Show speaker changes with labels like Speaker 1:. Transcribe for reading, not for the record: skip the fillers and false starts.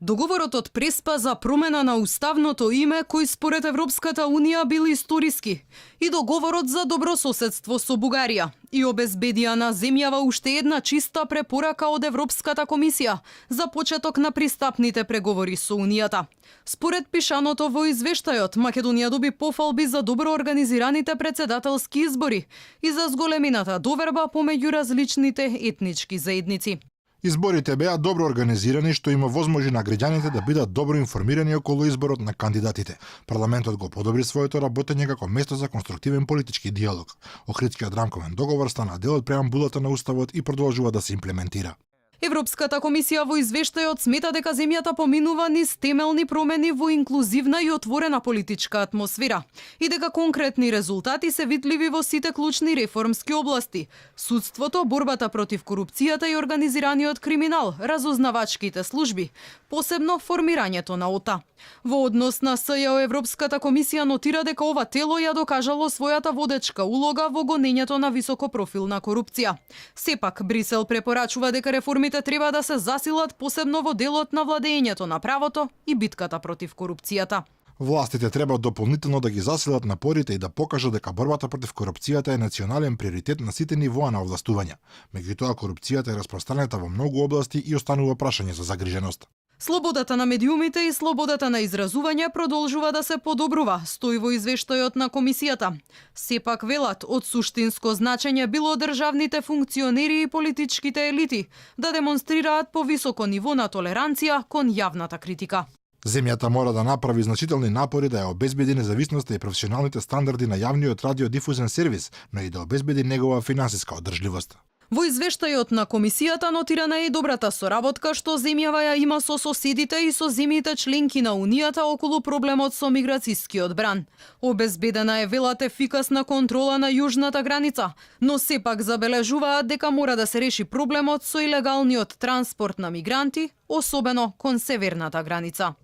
Speaker 1: Договорот од Преспа за промена на уставното име, кој според Европската Унија бил историски, и договорот за добрососедство со Бугарија, и обезбедија на земјава уште една чиста препорака од Европската комисија за почеток на пристапните преговори со Унијата. Според пишаното во извештајот, Македонија доби пофалби за добро организираните председателски избори и за зголемината доверба помеѓу различните етнички заедници.
Speaker 2: Изборите беа добро организирани, што има возможи на граѓаните да бидат добро информирани околу изборот на кандидатите. Парламентот го подобри своето работење како место за конструктивен политички диалог. Охридскиот рамковен договор стана дел од преамбулата на Уставот и продолжува да се имплементира.
Speaker 1: Европската комисија во извештајот смета дека земјата поминува низ темелни промени во инклузивна и отворена политичка атмосфера и дека конкретни резултати се видливи во сите клучни реформски области: судството, борбата против корупцијата и организираниот криминал, разузнавачките служби, посебно формирањето на ОТА. Во однос на СЈО, Европската комисија нотира дека ова тело ја докажало својата водечка улога во гонењето на високопрофилна корупција. Сепак, Брисел препорачува дека реформите треба да се засилат посебно во делот на владењето на правото и битката против корупцијата.
Speaker 2: Властите треба дополнително да ги засилат напорите и да покажат дека борбата против корупцијата е национален приоритет на сите нивоа на овластување. Меѓутоа, корупцијата е распространета во многу области и останува прашање за загриженост.
Speaker 1: Слободата на медиумите и слободата на изразување продолжува да се подобрува, стои во извештајот на комисијата. Сепак, велат, од суштинско значење било државните функционери и политичките елити да демонстрираат повисоко ниво на толеранција кон јавната критика.
Speaker 2: Земјата мора да направи значителни напори да ја обезбеди независноста и професионалните стандарди на јавниот радиодифузен сервис, но и да обезбеди негова финансиска одржливост.
Speaker 1: Во извештајот на комисијата нотирана е и добрата соработка што земјава ја има со соседите и со земјите членки на Унијата околу проблемот со миграцискиот бран. Обезбедена е, велат, ефикасна контрола на јужната граница, но сепак забележуваат дека мора да се реши проблемот со илегалниот транспорт на мигранти, особено кон северната граница.